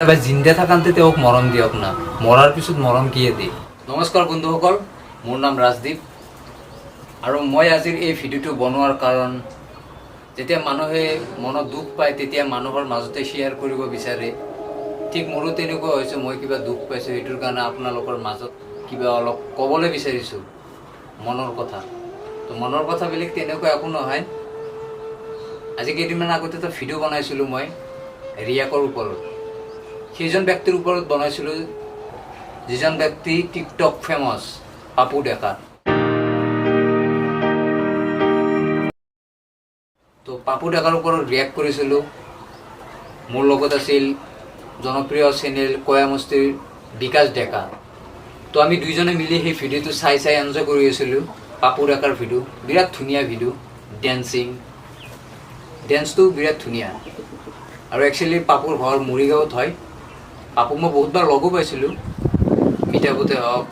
এবাৰ জিন্দা থাকান্তে তেওঁক মৰম দিয়ক না, মৰাৰ পিছত মৰম কিয়ে দিয়ে? নমস্কাৰ বন্ধুসকল, মোৰ নাম ৰাজদীপ আৰু মই আজিৰ এই ভিডিঅ'টো বনোৱাৰ কাৰণ, যেতিয়া মানুহে মনত দুখ পায়, তেতিয়া মানুহৰ মাজতে শ্বেয়াৰ কৰিব বিচাৰে। ঠিক মোৰো তেনেকুৱা হৈছে। মই কিবা দুখ পাইছোঁ, সেইটোৰ কাৰণে আপোনালোকৰ মাজত কিবা অলপ ক'বলৈ বিচাৰিছোঁ মনৰ কথা। তো মনৰ কথা বেলেগ তেনেকুৱা একো নহয়। আজি কেইদিনমান আগতে এটা ভিডিঅ' বনাইছিলোঁ মই ৰিয়াকৰ ওপৰত, সেইজন ব্যক্তিৰ ওপৰত বনাইছিলোঁ যিজন ব্যক্তি টিকটক ফেমাছ পাপু ডেকা। তো পাপু ডেকাৰ ওপৰত ৰিয়েক্ট কৰিছিলোঁ। মোৰ লগত আছিল জনপ্ৰিয় চেনেল কয়ামস্তিৰ বিকাশ ডেকা। তো আমি দুইজনে মিলি সেই ভিডিঅ'টো চাই চাই এনজয় কৰি আছিলোঁ। পাপু ডেকাৰ ভিডিঅ' বিৰাট ধুনীয়া ভিডিঅ', ডেন্সিং, ডেন্সটো বিৰাট ধুনীয়া। আৰু একচুৱেলি পাপুৰ ঘৰ মৰিগাঁৱত হয়। পাপুক মই বহুতবাৰ লগো পাইছিলোঁ, মিটাপতে হওক,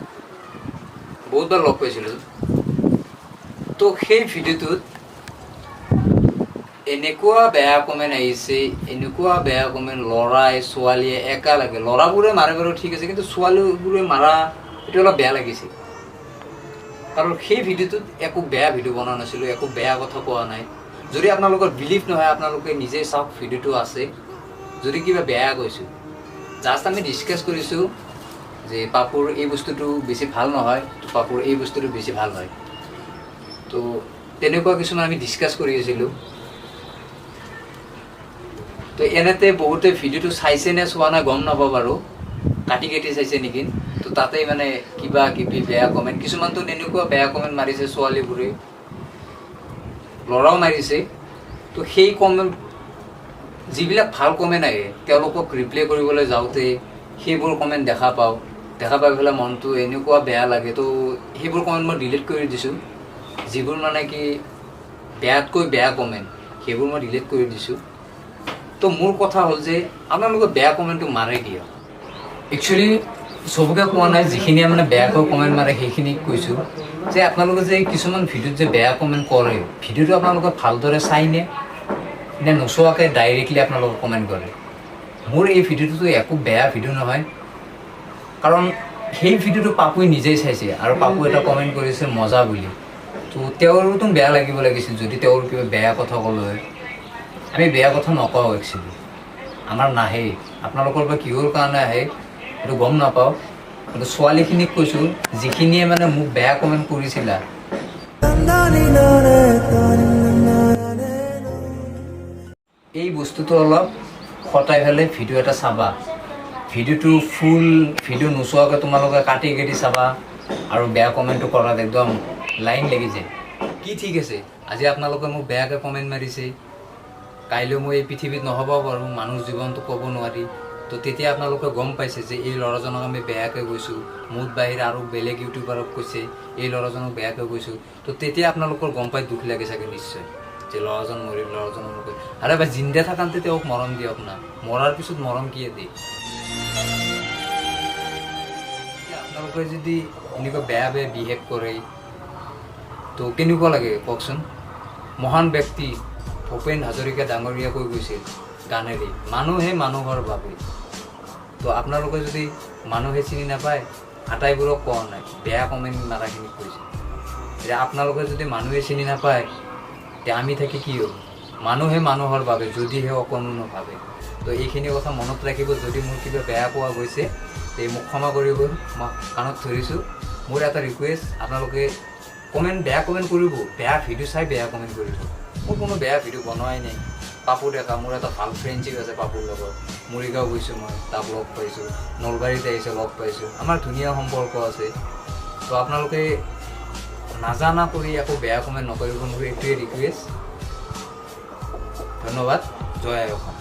বহুতবাৰ লগ পাইছিলোঁ। তো সেই ভিডিঅ'টোত এনেকুৱা বেয়া কমেণ্ট আহিছে, এনেকুৱা বেয়া কমেণ্ট, ল'ৰাই ছোৱালীয়ে একেলগে। ল'ৰাবোৰে মাৰে বাৰু ঠিক আছে, কিন্তু ছোৱালীবোৰে মাৰা এইটো অলপ বেয়া লাগিছে। কাৰণ সেই ভিডিঅ'টোত একো বেয়া ভিডিঅ' বনোৱা নাছিলোঁ, একো বেয়া কথা কোৱা নাই। যদি আপোনালোকৰ বিলিভ নহয়, আপোনালোকে নিজে চাওক, ভিডিঅ'টো আছে। যদি কিবা বেয়া কৈছোঁ, জাষ্ট আমি ডিছকাছ কৰিছোঁ যে পাপুৰ এই বস্তুটো বেছি ভাল নহয়, তো পাপুৰ এই বস্তুটো বেছি ভাল হয়। তো তেনেকুৱা কিছুমান আমি ডিছকাছ কৰি আছিলোঁ। তো এনেতে বহুতে ভিডিঅ'টো চাইছে নে চোৱা নাই গম নাপাওঁ বাৰু, কাটি কাটি চাইছে নেকি। তো তাতেই মানে কিবা কিবি বেয়া কমেণ্ট, কিছুমানতো এনেকুৱা বেয়া কমেণ্ট মাৰিছে ছোৱালীবোৰে, ল'ৰাও মাৰিছে। তো সেই কমেণ্ট, যিবিলাক ভাল কমেণ্ট আহে, তেওঁলোকক ৰিপ্লাই কৰিবলৈ যাওঁতে সেইবোৰ কমেণ্ট দেখা পাওঁ। দেখা পাই পেলাই মনটো এনেকুৱা বেয়া লাগে। তো সেইবোৰ কমেণ্ট মই ডিলিট কৰি দিছোঁ। যিবোৰ মানে কি বেয়াতকৈ বেয়া কমেণ্ট, সেইবোৰ মই ডিলিট কৰি দিছোঁ। তো মোৰ কথা হ'ল যে আপোনালোকে বেয়া কমেণ্টটো মাৰে কিয়? একচুৱেলি চবকে কোৱা নাই, যিখিনিয়ে মানে বেয়াকৈ কমেণ্ট মাৰে সেইখিনিক কৈছোঁ যে আপোনালোকে যে কিছুমান ভিডিঅ'ত যে বেয়া কমেণ্ট কৰে, ভিডিঅ'টো আপোনালোকে ভালদৰে চাই নে নে নোচোৱাকৈ ডাইৰেক্টলি আপোনালোকে কমেণ্ট কৰে? মোৰ এই ভিডিঅ'টোতো একো বেয়া ভিডিঅ' নহয়, কাৰণ সেই ভিডিঅ'টো পাপুই নিজেই চাইছে আৰু পাপু এটা কমেণ্ট কৰিছে মজা বুলি। তো তেওঁৰোতো বেয়া লাগিব লাগিছিল যদি তেওঁৰ কিবা বেয়া কথা ক'লো হয়। আমি বেয়া কথা নকওঁ একচুৱেলি, আমাৰ নাহেই। আপোনালোকৰ বা কিহৰ কাৰণে আহে সেইটো গম নাপাওঁ। কিন্তু ছোৱালীখিনিক কৈছোঁ, যিখিনিয়ে মানে মোক বেয়া কমেণ্ট কৰিছিলা, এই বস্তুটো অলপ খটাই পেলাই ভিডিঅ' এটা চাবা। ভিডিঅ'টো ফুল ভিডিঅ' নোচোৱাকৈ তোমালোকে কাটি কাটি চাবা আৰু বেয়া কমেণ্টটো কৰাত একদম লাইন লাগি যায়। কি ঠিক আছে, আজি আপোনালোকে মোক বেয়াকৈ কমেণ্ট মাৰিছে, কাইলৈ মই এই পৃথিৱীত নহ'ব পাৰোঁ, মানুহ জীৱনটো ক'ব নোৱাৰি। তো তেতিয়া আপোনালোকে গম পাইছে যে এই ল'ৰাজনক আমি বেয়াকৈ কৈছোঁ, মোৰ বাহিৰে আৰু বেলেগ ইউটিউবাৰক কৈছে, এই ল'ৰাজনক বেয়াকৈ কৈছোঁ। তো তেতিয়া আপোনালোকৰ গম পাই দুখ লাগে চাগে নিশ্চয় যে ল'ৰাজন মৰিল, ল'ৰাজনক মোক। আৰে ভাই, জিন্দা থাকান্তে তেওঁক মৰম দিয়ক না, মৰাৰ পিছত মৰম কিয়ে দিয়ে? আপোনালোকে যদি এনেকুৱা বেয়া বেয়া বিহেভ কৰে, তো কেনেকুৱা লাগে কওকচোন? মহান ব্যক্তি ভূপেন হাজৰিকা ডাঙৰীয়া কৈ গৈছিল গানেৰে, মানুহে মানুহৰ বাবে। তো আপোনালোকে যদি মানুহে চিনি নাপায়, আটাইবোৰক কোৱা নাই, বেয়া কমেণ্ট মাৰাখিনিক কৈছে। এতিয়া আপোনালোকে যদি মানুহে চিনি নাপায়, তে আমি থাকি কি হ'ব? মানুহে মানুহৰ বাবে যদিহে অকণো নাভাবে। তো এইখিনি কথা মনত ৰাখিব। যদি মোৰ কিবা বেয়া কোৱা গৈছে, তে মোক ক্ষমা কৰিব, মই কাণত ধৰিছোঁ। মোৰ এটা ৰিকুৱেষ্ট, আপোনালোকে কমেণ্ট, বেয়া কমেণ্ট কৰিব, বেয়া ভিডিঅ' চাই বেয়া কমেণ্ট কৰিব। মোৰ কোনো বেয়া ভিডিঅ' বনোৱাই নাই। পাপু ডেকা, মোৰ এটা ভাল ফ্ৰেণ্ডশ্বিপ আছে পাপুৰ লগত। মৰিগাঁও গৈছোঁ মই, তাক লগ পাইছোঁ, নলবাৰীত আহিছে, লগ পাইছোঁ, আমাৰ ধুনীয়া সম্পৰ্ক আছে। তো আপোনালোকে নাজানা কৰি একো বেয়া কমেণ্ট নকৰিব, মোৰ এইটোৱে ৰিকুৱেষ্ট। ধন্যবাদ। জয় আই অসম।